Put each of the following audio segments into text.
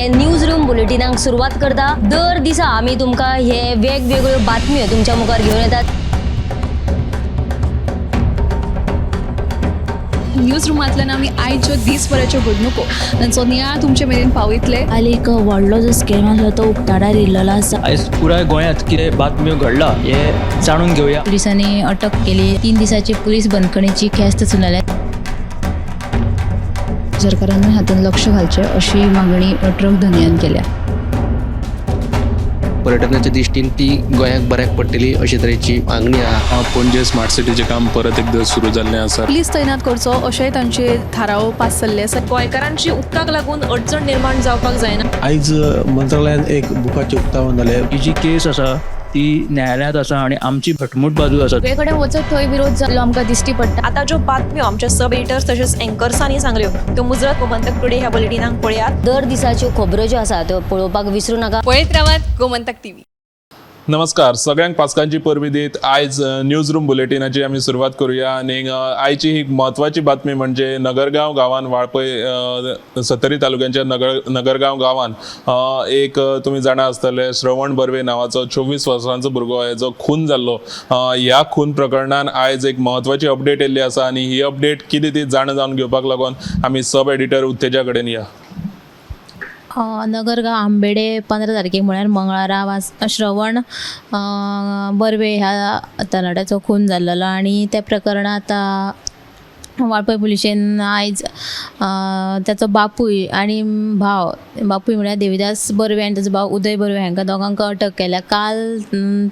News room बुलेटिनाक सुरवात करता. दर दिसा आमी तुमकां हे वेगवेगळ्यो बातम्यो तुमच्या मुखार घेवन येतात. न्यूज रुमांतल्यान आमी आयच्यो दीसभराच्यो घडणुको तांचो नियाळ तुमचे मेरेन पावयतले. काल एक व्हडलो जो स्कॅम आसलो तो उक्ताडार येयल्लो आसा. आयज पुराय गोंयांत कितें बातम्यो घडला हें जाणून घेवया. पोलिसांनी अटक केली. 3 दिसाची पोलीस बंदखणीची ख्यास्त सुनायल्या. सरकारान हातूंत लक्ष घालचें अशी मागणी ट्रक धनयान केल्या. पर्यटनाच्या दृश्टीन ती गोंयाक बऱ्याक पडटली अशे तरेची मागणी आहा. पणजे स्मार्ट सिटीचें काम परत एकदां सुरू जाल्लें आसा. पुलीस तैनात करचो अशेंय तांचे थाराव पास जाल्ले आसा. गोंयकारांची उदकाक लागून अडचण निर्माण जावपाक जायना. आयज मंत्रालयान एक बुकाचें उक्तावण जालें. ही जी केस आसा ती न्यायालयांत आसा आनी आमची घटमूट बाजू आसा. सगळे कडेन वचत थंय विरोध जाल्लो आमकां दिश्टी पडटा. आतां ज्यो बातम्यो आमच्या सब एडिटर्स तशेंच एंकर्सांनी सांगल्यो त्यो मुजरत गोमंतक टुडे ह्या बुलेटिनाक पळयात. दर दिसाच्यो खबरो ज्यो आसा त्यो पळोवपाक विसरूं नाका. पळयत रावात गोमंतक टीव्ही. नमस्कार सगळ्यांक पास्कांची परबी दीत आयज न्यूज रूम बुलेटिनाची आमी सुरवात करूया. आनी आयची ही म्हत्वाची बातमी म्हणजे नगरगांव गांवान वाळपय सत्तरी तालुक्यांच्या नगरगांव गांवान एक तुमी जाणा आसतले श्रवण बर्वे नांवाचो 24 वर्सांचो भुरगो हेजो खून जाल्लो. ह्या खून प्रकरणान आयज एक म्हत्वाची अपडेट येयल्ली आसा आनी ही अपडेट कितें ती जाणा जावन घेवपाक लागून आमी सब एडिटर उत्तेजा कडेन या. नगरगांव आंबेडे 15 तारखेक म्हळ्यार मंगळारा श्रवण बर्वे ह्या तरणाट्याचो खून जाल्लो आनी त्या प्रकरणांत वाळपय पुलिशेन आयज ताचो बापूय आनी भाव, बापूय म्हळ्यार देविदास बर्वे आनी ताचो भाव उदय बर्वे हांकां दोगांक अटक केल्या. काल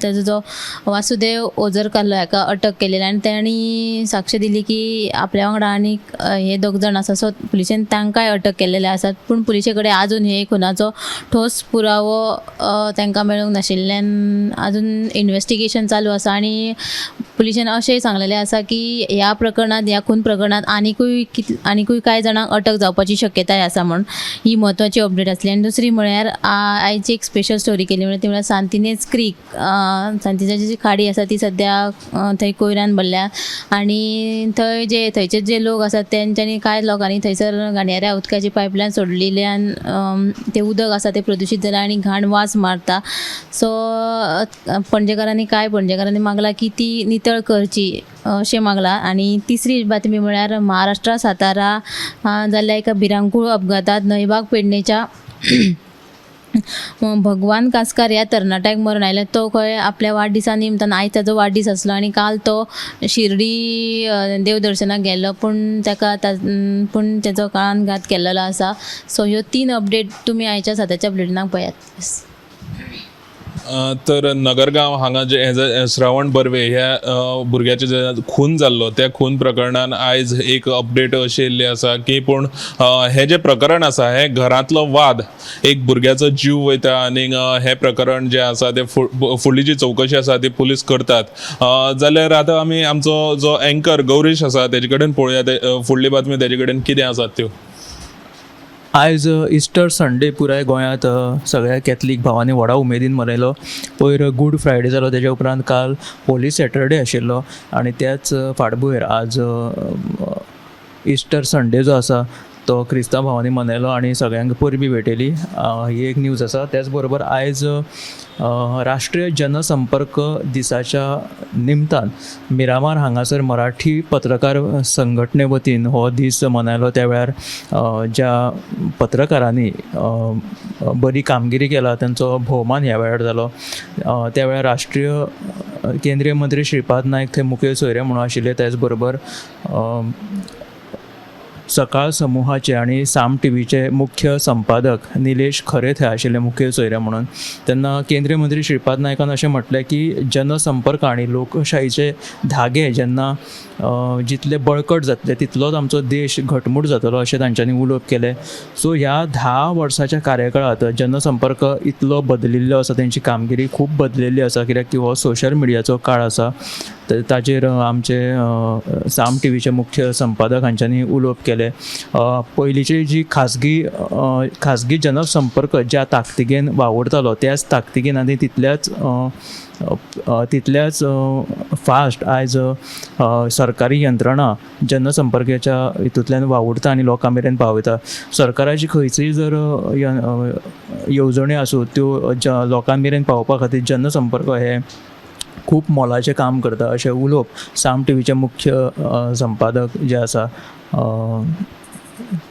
ताचो जो वासुदेव ओझरकार हाका अटक केलेली आनी तांणी साक्ष दिली की आपल्या वांगडा आनीक हे दोग जाण आसा. सो पुलिशेन तांकांय अटक केलेले आसात, पूण पुलिशे कडेन आजून हे खुनाचो ठोस पुरावो तांकां मेळूंक नाशिल्ल्यान आजून इन्वेस्टिगेशन चालू आसा. आनी पुलिशेन अशेंय सांगलेलें आसा की ह्या प्रकरणांत, ह्या खून प्रकरणांत आनिकूय कांय जाणांक अटक जावपाची शक्यताय आसा म्हूण ही म्हत्वाची अपडेट आसली. आनी दुसरी म्हळ्यार आयची एक स्पेशल स्टोरी केली म्हळ्यार ती म्हळ्यार सांतिनेज क्रीक, सांतिनेजाची जी खाडी आसा ती सद्या थंय कोयरान भरल्या आनी थंय जे थंयचे जे लोक आसात तेंच्यांनी कांय लोकांनी थंयसर घाणयाऱ्या उदकाची पायपलायन सोडलेल्यान तें उदक आसा तें प्रदुशीत जालां आनी घाण वास मारता. सो पणजेकारांनी कांय पणजेकारांनी मागलां की ती नितळ करची अशें मागलां. आनी तिसरी बातमी म्हळ्यार महाराष्ट्रा सातारा जाल्ल्या एका भिरांकूळ अपघातांत न्हंयबाग पेडणेच्या भगवान कासकार ह्या तरणाट्याक मरण आयलें. तो खंय आपल्या वाडदिसा निमतान, आयज ताचो वाडदीस आसलो आनी काल तो शिर्डी देवदर्शनाक गेल्लो, पूण ताका पूण ताचो काळान घात केल्लो आसा. सो ह्यो 3 अपडेट तुमी आयच्या सद्याच्या बुलेटिनाक पळयात. तर नगरगांव हांगा जे श्रवण बर्वे ह्या भुरग्याचे जे खून जाल्लो त्या खून प्रकरणान आयज एक अपडेट अशी येयल्ली आसा की पूण हें जें प्रकरण आसा हें घरांतलो वाद, एक भुरग्याचो जीव वयता आनी हें प्रकरण जें आसा तें फुडली जी चवकशी आसा ती पुलीस करतात. जाल्यार आतां आमी आमचो जो एंकर गौरीश आसा तेजे कडेन पळोवया फुडली बातमी तेजे कडेन कितें आसात त्यो. आयज इस्टर संडे पुराय गोंयांत सगळ्या कॅथलीक भावांनी व्हडा उमेदीन मनयलो. पयर गूड फ्रायडे जालो, तेज्या उपरांत काल होली सॅटरडे आशिल्लो आनी त्याच फाटभुंयेर आज इस्टर संडे जो आसा तो क्रिस्तांव भावांनी मनयलो आनी सगळ्यांक परबी भेटयली. ही एक न्यूज आसा. त्याच बरोबर आयज राष्ट्रीय जनसंपर्क दिसाच्या निमतान मिरामार हांगासर मराठी पत्रकार संघटने वतीन हो दीस मनयलो. त्या वेळार ज्या पत्रकारांनी बरी कामगिरी केला तांचो भोवमान ह्या वेळार जालो. त्या वेळार राष्ट्रीय केंद्रीय मंत्री श्रीपाद नायक थंय मुखेल सोयरे म्हणून आशिल्ले. त्याच बरोबर सकाळ समुहाचे आनी साम टीव्हीचे मुख्य संपादक निलेश खरे थंय आशिल्ले मुखेल सोयरे म्हणून. तेन्ना केंद्रीय मंत्री श्रीपाद नायकान अशें म्हटलें की जनसंपर्क आनी लोकशाहीचे धागे जेन्ना जितले बळकट जातले तितलोच आमचो देश घटमूट जातलो अशें तांच्यांनी उलोवप केलें. सो ह्या 10 वर्साच्या कार्यकाळांत जनसंपर्क इतलो बदलिल्लो आसा, तेंची कामगिरी खूब बदलिल्ली आसा, कित्याक की हो सोशल मिडियाचो काळ आसा. ताचेर आमचे साम टीव्हीचे मुख्य संपादक हांच्यांनी उलोवप केलें. केलें. पयलींची जी खाजगी खाजगी जनसंपर्क ज्या ताकतिकेन वावुरतालो त्याच ताकतिकेन आनी तितल्याच तितल्याच फास्ट आयज सरकारी यंत्रणा जनसंपर्काच्या हितूंतल्यान वावुरता आनी लोकां मेरेन पावयता. सरकाराची खंयचीय जर येवजण्यो आसूं त्यो लोकां मेरेन पावोवपा खातीर जनसंपर्क हे खूब मोलाचें काम करता अशें उलोवप साम टिवीचे मुख्य संपादक जे आसा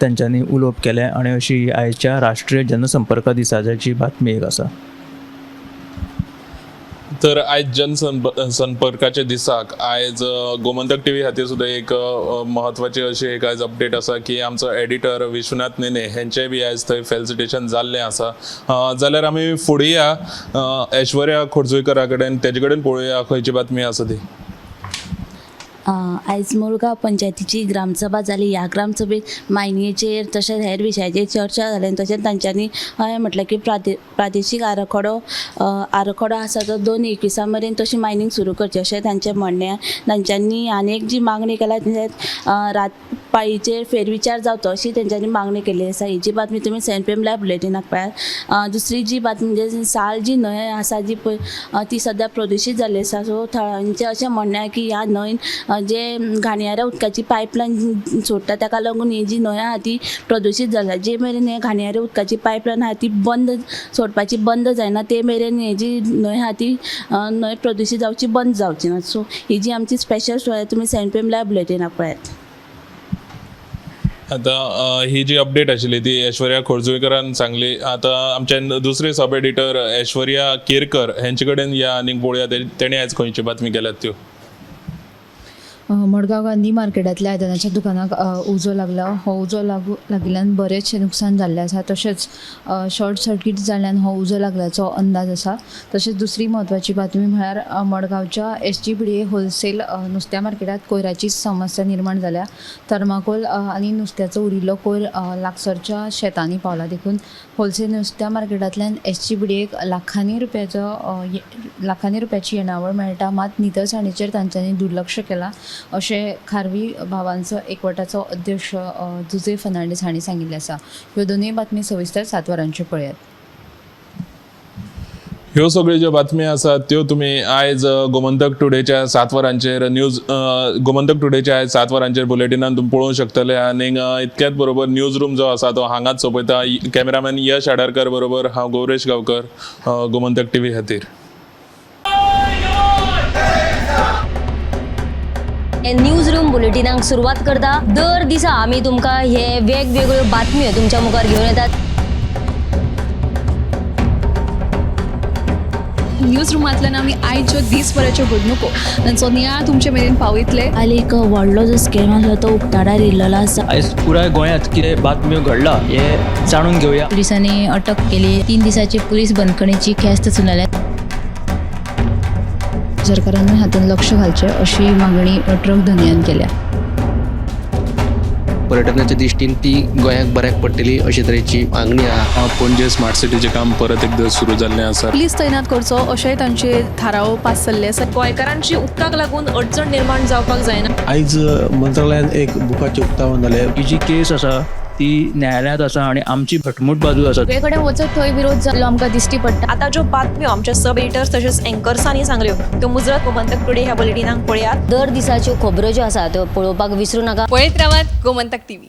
तेंच्यांनी उलोवप केलें आनी अशी आयच्या राष्ट्रीय जनसंपर्क दिसाची बातमी एक आसा. तर आयज जनसंपर्काच्या दिसाक आयज गोमंतक टीव्ही खातीर सुद्दां एक म्हत्वाची अशी एक आयज अपडेट आसा की आमचो एडिटर विश्वनाथ नेने हेंचें बी आयज थंय फेलिसिटेशन जाल्लें आसा. जाल्यार आमी फुडें या ऐश्वर्या खोर्जुंवेकरा कडेन, तेजे कडेन पळोवया खंयची बातमी आसा ती. आयज मुळगांव पंचायतीची ग्रामसभा जाली. ह्या ग्रामसभेत मायनीचेर तशेंच हेर विशयाचेर चर्चा जाली आनी तशेंच तांच्यांनी अशें म्हटलें की प्रादेशीक आराखडो आराखडो आसा तो 2021 मेरेन तशी मायनींग सुरू करची अशें तांचें म्हणणें. तांच्यांनी आनी एक जी मागणी केल्या ती रातपाळीचेर फेरविचार जावचो अशी तेंच्यांनी मागणी केल्ली आसा. ही जी बातमी तुमी 7 PM live बुलेटिनाक पळयात. दुसरी जी बातमी म्हणजे साल जी न्हंय आसा जी पळय ती सद्या प्रदुशीत जाल्ली आसा. सो थळांचें अशें म्हणणें आहा की ह्या न्हंयन जे घाणयाऱ्या उदकाची पायपलायन सोडटा ताका लागून ही जी न्हंय आहा ती प्रदुशीत जाल्या. जे मेरेन हे घाणयाऱ्या उदकाची पायपलायन आहा ती बंद सोडपाची बंद जायना ते मेरेन ही जी न्हंय आहा ती न्हंय प्रदुशीत जावची बंद जावची ना. सो ही जी आमची स्पेशल स्टोरी तुमी 7 PM live बुलेटिनाक पळयात. आतां ही जी अपडेट आशिल्ली ती ऐश्वर्या खोर्जुंवेकरान सांगली. आतां आमचे दुसरे सब एडिटर ऐश्वर्या केरकर हेंचे कडेन या आनी पळोवया तेणी आयज खंयची बातमी केल्यात त्यो. मडगांव गांधी मार्केटांतल्या आयदनाच्या दुकानाक उजो लागला. हो उजो लागिल्ल्यान बरेचशें नुकसान जाल्लें आसा. तशेंच शॉर्ट सर्कीट जाल्ल्यान हो उजो लागल्याचो अंदाज आसा. तशेंच दुसरी म्हत्वाची बातमी म्हळ्यार मडगांवच्या SGBDA wholesale नुस्त्या मार्केटांत कोयराची समस्या निर्माण जाल्या. थर्माकोल आनी नुस्त्याचो उरिल्लो कोयर लागसरच्या शेतांनी पावला. देखून होलसेल नुस्त्या मार्केटांतल्यान SGBDAक लाखांनी रुपयाची येणावळ मेळटा, मात नितळसाणीचेर तांच्यांनी दुर्लक्ष केलां अशें खारवी भावांचो एकवटाचो अध्यक्ष जुजे फर्नांडीस हांणी सांगिल्लें आसा. ह्यो दोनूय बातमी सविस्तर 7 वरांच्यो पळयात. ह्यो सगळ्यो ज्यो बातमी आसात त्यो तुमी आयज गोमंतक टुडेच्या 7 वरांचेर न्यूज गोमंतक टुडेच्या आयज 7 वरांचेर बुलेटिनान तुमी पळोवंक शकतले. आनी इतक्याच बरोबर न्यूज रूम जो आसा तो हांगाच सोंपयता. कॅमेरामॅन यश आडारकर बरोबर हांव गौरेश गांवकर, गोमंतक टीव्ही खातीर. न्यूज रूम बुलेटिनाक सुरवात करता. दर दिसा आमी तुमकां हे वेगवेगळ्यो बातम्यो तुमच्या मुखार घेवन येतात. न्यूज रुमांतल्यान आमी आयच्यो दीसभराच्यो घडणुको तांचो नियाळ तुमचे मेरेन पावयतले. काल एक व्हडलो जो स्कॅम आसलो तो उक्ताडार येयल्लो आसा. आयज पुराय गोंयांत कितें बातम्यो घडला हें जाणून घेवया. पुलिसांनी अटक केली. 3 दिसाची पुलीस बंदखणीची ख्यास्त सुनायल्या. सरकारान हातूंत लक्ष घालचें अशी मागणी ट्रक धनयान केल्या. पर्यटनाच्या दृश्टीन ती गोंयाक बऱ्याक पडटली अशे तरेची मागणी आहा. पणजे स्मार्ट सिटीचें काम परत एकदां सुरू जाल्लें आसा. पुलीस तैनात करचो अशेंय तांचे थाराव पास जाल्ले आसा. गोंयकारांची उदकाक लागून अडचण निर्माण जावपाक जायना. आयज मंत्रालयान एक बुकाचें उक्तावण जालें. ही जी केस आसा ती न्यायालयांत आसा आनी आमची घटमूट बाजू आसा. सगळे कडेन वचत थंय विरोध जाल्लो आमकां दिश्टी पडटा. आतां ज्यो बातम्यो आमच्या सब एडिटर्स तशेंच एंकर्सांनी सांगल्यो त्यो मुजरत गोमंतक टुडे ह्या बुलेटिनाक पळयात. दर दिसाच्यो खबरो ज्यो आसा त्यो पळोवपाक विसरूं नाका. पळयत रावात गोमंतक टीव्ही.